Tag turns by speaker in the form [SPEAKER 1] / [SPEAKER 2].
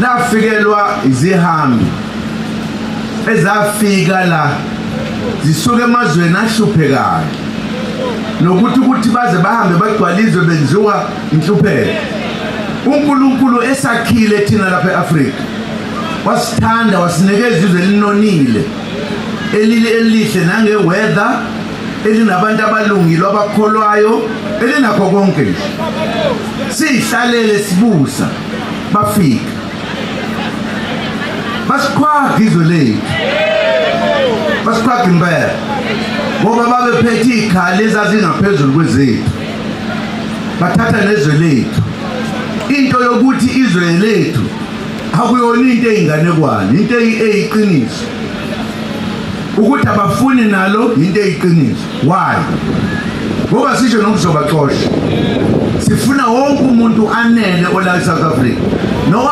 [SPEAKER 1] Lafikelwa izihambi ezafika la zisuka emazweni ahluphekayo, nokuthi ukuthi baze bahambe bagcwale izwe benziwa inhlupheko. UNkulunkulu esakhile thina lapha eAfrika wasithanda, wasinikeza izwe elinonile, elihle nange-weather, elinabantu abalungile abakholwayo, elinakho konke nje. Sihlalele sibusa, bafika basiqhwaga izwe lethu, basiqhwaga impela, ngoba babephethe iy'khali ezazingaphezulu kwezethu, bathatha nezwe lethu. Into yokuthi izwe lethu akuyona into eyinganekwane, into eyiqiniso. Ukuthi abafuni nalo into eyiqiniso. Why? Ngoba sisho nokuzobaxosha, sifuna wonke umuntu anele ola eSouth Africa. No.